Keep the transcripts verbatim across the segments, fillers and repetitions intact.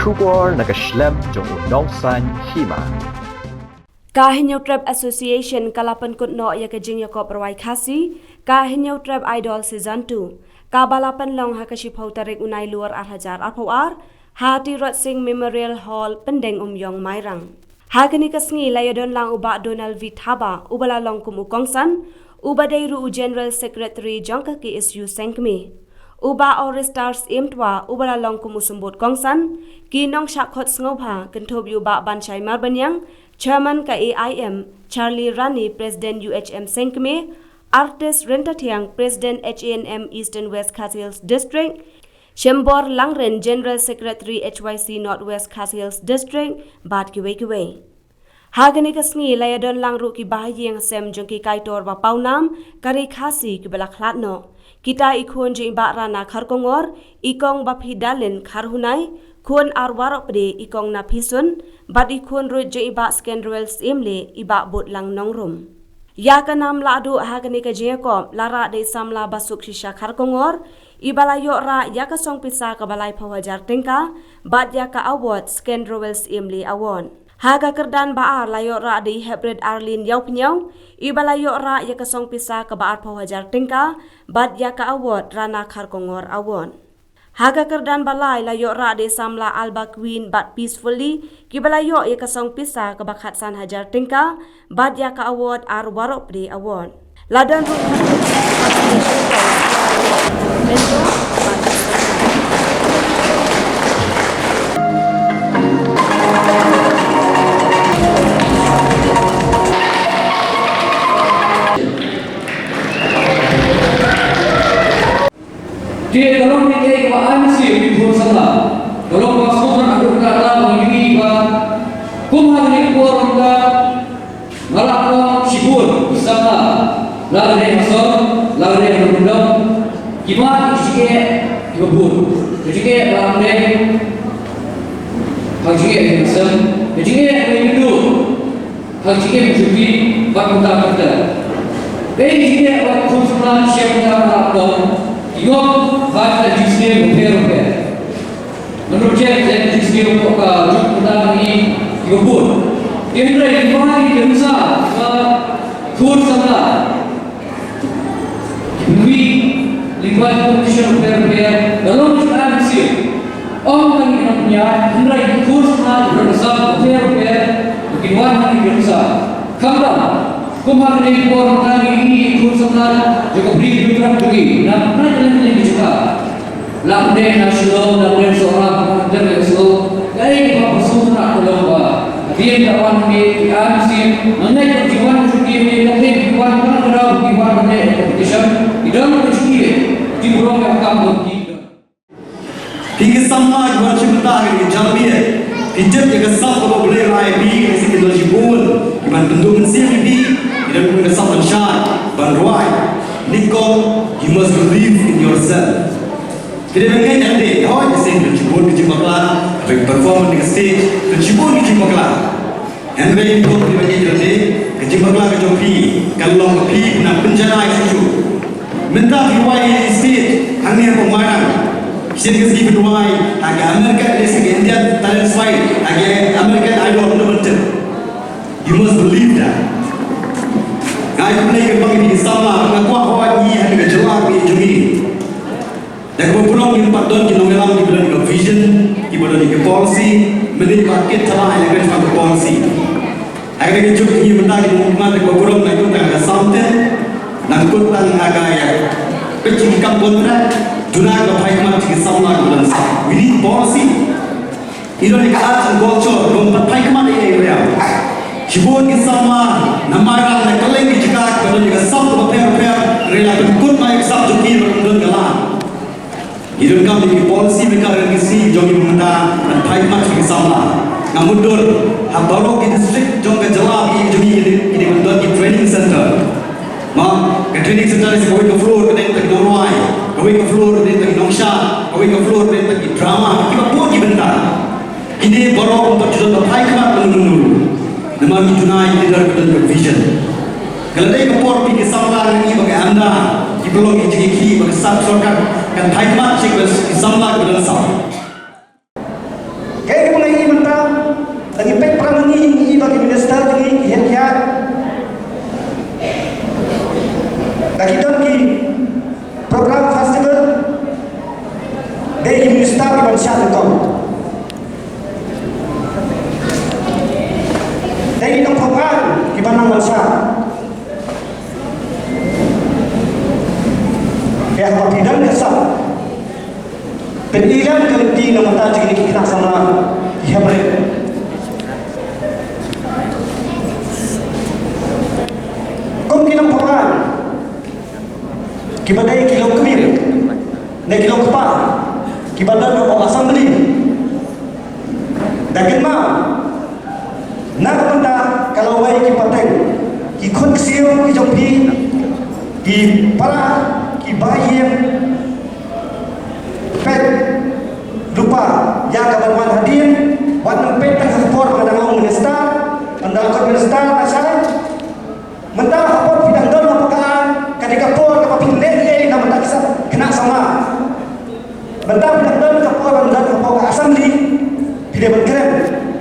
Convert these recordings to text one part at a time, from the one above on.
Khubor na ka shlem jong u nongsan hima. Ka Hynñiewtrep Association ka la pynkut noh ïa ka jingïakop rwai Khasi, ka Hynñiewtrep Idol Season two, kaba la pynlong ha ka shiphew tarik u Nailur ar hajar arphew ar, ha Tirot Sing Memorial Hall, Pyndengumiong, Mairang. Ha kane ka sngi la ïadon lang u Bah Donald V Thaba, uba la long kum u kongsan, uba dei ruh u General Secretary jong ka K S U Sengkmie. U Bah Orestar Syiemtwa, uba la long kum u symbud kongsan, ki nongshah khot sngewbha, kynthup ïa u Bah Banshai Marbaniang, Chairman ka A I M, Charlie Rani, President U H M Sengkmie, Artis Ryntathiang, President H A N M Eastern West Khasi Hills District, Shembor Langrin, General Secretary H Y C North West Khasi Hills District, bad kiwei kiwei. Ha kane ka sngi la ïadon lang ruh ki bahaïing hasem jong ki kaitor ba pawnam ka ri Khasi kiba la khlad noh. Kita i khun jong i Bah Rana Kharkongor, i kong Baphi Dalin Kharhunai, khun Arwarohpde, i kong Naphisun, bad i khun ruh jong i Bah Skendrewell Syiemlieh, i Bah Budlang Nongrum. Ïa ka nam lahduh ha kane ka jingïakop la rah da i samla Basukshisha Kharkongor, iba la ïoh rah ïa ka song pisa kaba laiphew hajar tyngka, bad ïa ka award Skendrewell Syiemlieh Award. Ha ka kyrdan ba ar la ïoh rah da i Heprit Arlin Ïawphniaw, iba la ïoh rah ïa ka song pisa kaba arphew hajar tyngka, bad ïa ka award Rana Kharkongor Award. Ha ka kyrdan ba lai la ïoh rah da i samla Alba Queen bad Peacefully, kiba la ïoh ïa ka song pisa kaba khatsan hajar tyngka, bad ïa ka award Arwarohpde Award. La don ruh Te ka long ne kaei kaba ai mynsiem ïa ki khun samla. Ka long ba sngewtynnat ruh kata ba ngi ïohi ba kum ha kane ka por mynta nga la ong shibun ki samla, la ka dei ha sor, la ka dei ha nongkyndong, ki mad ki jingeh kiba bun. Ka jingeh ba la dei ha ka jingeh ka jingsem, ka jingeh ka jingduh. Ha ka jingim jong ki bad kumta kumta. Dei jingim bad khun samla shem kumta kumta. Ki ngop bad ka jingsniew bapher bapher. Ngan ruh check leh ka jingsniew ka juk kumta ngi kiba bun. Hynrei ki ba ngi ki rynsan ba khun samla. Ki pynmih lyngba ki competition bapher bapher, da long jingïaid mynsiem. Ym tang ki nongpynïaid, hynrei ki khun samla ki rynsan bapher bapher, ba kin wan ha kane ka jingïaid. Khamtam, kum ha kane ka por mynta ngi ïohi ki khun samla jong ka Bri Hynñiewtrep jong ngi, na bnai kylleng kylleng ki jaka. Lada dei na Shillong, lada dei Sohra, lada dei Shillong, kaei kaba sngewtynnat ka long ba hadien ba wan hangne ki ai mynsiem, nga ngeit ba ki wan jong ki hangne, ka dei ki wan, ka dei ki wan hangne competition, ki don ka jong ki, ki burom ïa ka kam jong ki. Phi ki samla kiba shim bynta ha kane ka jingïaid, phi tip ïa ka sap kaba U Blei u la ai ïa phi, ka sap ki don shibun kiban pynduh mynsiem ïa phi, ki don ka sap ban shad, ban rwai. Nyngkong, you must believe in yourself. Phi dei ban ngeit ïa lade, hooid, ka seng ka jingpynbakla, ka perform on the stage, ka jingpynbakla. Hynrei nyngkong phi dei ban ngeit ïa lade, ka jingbakla ka jong phi, ka long ka phi, phi nang pynjanai shuh shuh. Mynta phi wai ïa stage, hangne ha Mairang. Shisien ka sngi phi wai, ha ka American, lehse ka Indian Talent Fight, ha ka American Idol, phi dei ban tip. You must believe that. Nga ai khublei kyrpang ïa phi ki samla, nga kwah hooid ngi ha ka jylla ka jong ngi. Da kaba burom ngim pat don ki nongïalam kiba don ïa ka vision, kiba don ïa ka policy, mynta ba kit thala ïa ka jong ka policy. Ha kane ka juk ngi mynta ki nongmihkhmat da kaba burom nang kut tang ha ka South East, nang kut tang ha ka ïa. Peit ki kam contract, duna kaba phai khmat ki samla kiba don sap. We need policy. Ki don ïa ka art and culture, kum pat phai khmat ïa ïa. Shibun ki samla na Mairang na kylleng ki jaka kiba don ïa ka sap kaba pher pher, hynrei la pynkut ma ïa ka sap jong ki ba ym don ka lad. Ki donkam ïa ki policy maker, ki C E O jong ki mynta ban phai khmat ki samla. Nga mutdur ha baroh ki district jong ka jylla ki jong ki, ki dei ban don ki training center. Ma, ka training center lehse kawei ka floor ka dei tang ki nongrwai, kawei ka floor ka dei tang ki nongshad, kawei ka floor ka dei tang ki drama, kiba bun ki bynta. Kine baroh ym pat ju don ba phai khmat mynno mynno. Namar ngi ju nai ki leader ba don ka vision. Ka la dei ka por phi ki samla ngi ba ka anda ki pynlong ki jingïakhih ba ka sap sorkar kan phai khmat sha ki samla kiba don sap. Ka Minister kiban shad nyngkong. Dei ki nongpynïaid kiban nang ban shad. Ïa kaba phi don ka sap. Phin ïa lem ka lynti na ka bynta jong kine ki khynnah samla ki hynrei kum ki nongpynïaid kiba dei ki longkmie ne ki longkpa kiba don hapoh Assembly. Da kynmaw na ka bynta ka lawei ki pateng, ki khun ksiew ki jong phi, ki para, ki ba ïing, peit lypa ïa ka ban wan hadien, wat nym peit tang ha ka por ba nga dang long minister, ynda la kut minister nga shai. Mynta ha ka por phi dang don hapoh ka aiñ, ka dei ka por kaba phi leh ei ei na bynta ki sa khynnah samla. Mynta phi dang don ka por ban don hapoh ka Assembly, phi dei ban kren.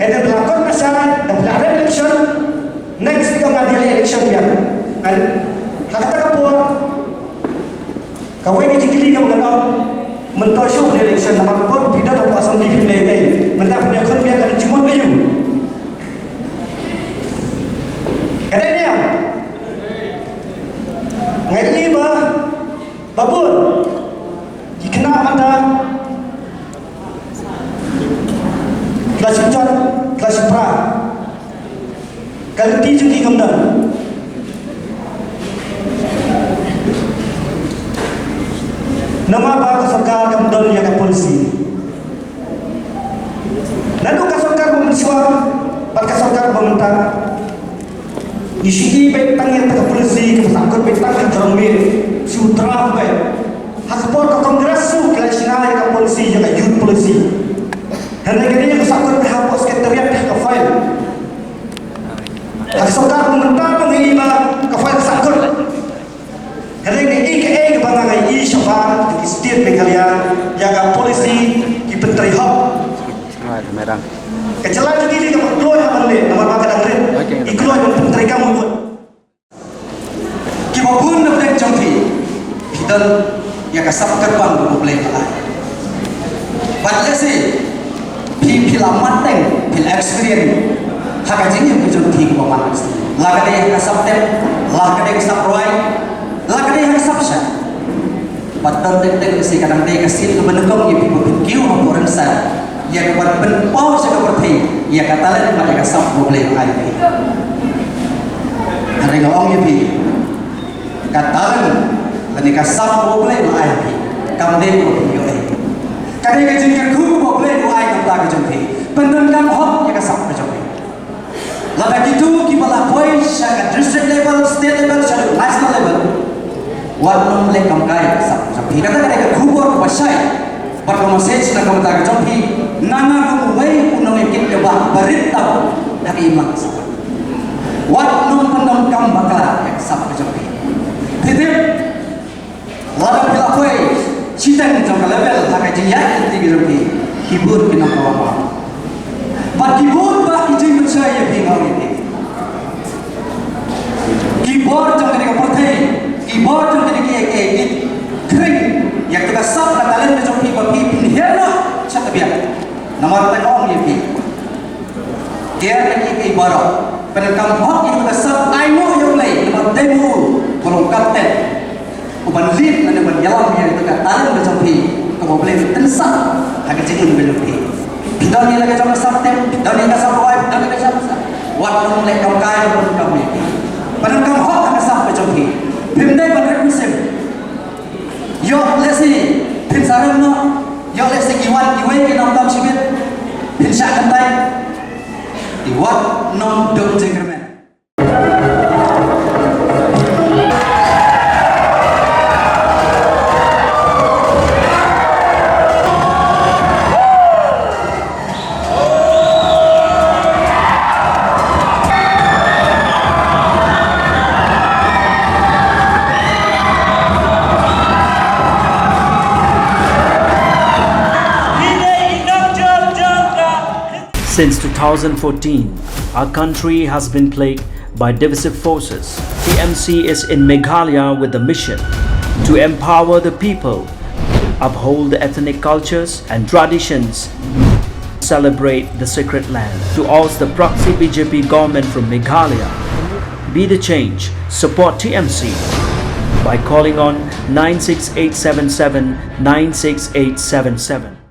Hynrei da la kut nga shai, da phi la rem election, next week nga dei election biang. And ha kata ka por, kawei ka jingkylli kaba ngan ong, mynta shuh election, namar por phi don hapoh Assembly phi leh ei ei. Mynta phi dang khun biang ka jingmut aïu? Ka dei ne em? Nga ïohi ba, ba bun ki khynnah mynta ki la shu jot, ki la shu pra. Ka lynti jong ki kam don. Namar ba ka sorkar kam don ïa ka policy. Naduh ka sorkar ba mynshuwa bad ka sorkar ba mynta, ngi shu ïohi beit tang ïa ka policy kaba sahkut beit tang ka jong me, shu draft beit. Ha ka por ka Congress shuh ki la shna ïa ka policy, ïa ka youth policy. Hynrei kane ka sahkut beit hapoh secretariat, ha ka file. Ha ka sorkar ba mynta ba ngi ïohi ba ka file sahkut. Hynrei nga ïohi kaei kaba nga ïohi shabar ki state Meghalaya ïa ka policy ki pyntrei hok. Ka jylla jong ngi ka kloi ha ban leh namar ba ka dang rit. Ki kloi ban pyntrei kam u. Kiba bun na pdeng jong phi, phi don ïa ka sap kyrpang ba U Blei u la ai. Bad lehse phi, phi la mat teng, phi la experience ha ka jingim ka jong phi kaba man. La ka dei ha ka sap tep, la ka dei ka sap rwai, la ka dei ha ka sap shai. Bad don teng teng lehse ka dang dei ka sien kaba nyngkong ïa phi ba phin kiew hapoh rynsan ïa ka ban pynpaw sha ka pyrthei ïa ka talent bad ïa ka sap ba U Blei u la ai ïa phi. Hynrei nga ong ïa phi, ka talent lane ka sap ba U Blei u la ai ïa phi kam dei kaba phin ïoh ei. Ka dei ka jingkyrkhu ba U Blei u ai na ka bynta ka jong phi. Pyndonkam hok ïa ka sap ka jong phi. Lada kito kiba la poi sha ka district level, state level, sha ka national level, wat nym leh kam kai ka sap ka jong phi. Kata ka dei ka khubor kaba shai bad ka message na ka bynta ka jong phi, na nga kum uwei u nongïakit kaba rit tam ha ka imlang ka sap. Wat nym pyndonkam bakla ïa ka sap ka jong phi. Phi tip, lada phi la poi shiteng jong ka level ha ka jingïaid lynti ka jong phi, ki bun ki nongkawang bha. Bad ki bun bah ki jingpynshai ïa phi, nga ong ïa phi. Ki bor jong kane ka pyrthei, ki bor jong kane kiei kiei ki khring ïa kata ka sap ka talent ka jong phi ba phi pynhiar noh sha ka biang. Namar kata nga ong ïa phi, ker na kiei baroh, pyndonkam hok ïa kata ka sap, ainguh ïa U Blei namar dei ma u ba long kapten. Uban lead lane ban ïalam ïa kata ka talent ka jong phi kaba U Blei u pynsah ha ka jingim ka jong phi. Phi don ïa la ka jong ka sap tep, phi don ïa ka sap rwai, phi don ïa ka sap, wat nym leh kam kai, pyndonkam ïa phi. Pyndonkam hok ha ka sap ka jong phi. Phim dei ban rit mynsiem. Ïoh lehse phin sa rem noh, ïoh lehse ki wan kiwei ki nongdom shibit, phin shah kyntait. Te wat nym duh jingkyrmen. Since two thousand fourteen, our country has been plagued by divisive forces. T M C is in Meghalaya with the mission to empower the people, uphold the ethnic cultures and traditions, celebrate the sacred land. To oust the proxy B J P government from Meghalaya, be the change, support T M C by calling on nine six eight seven seven nine six eight seven seven.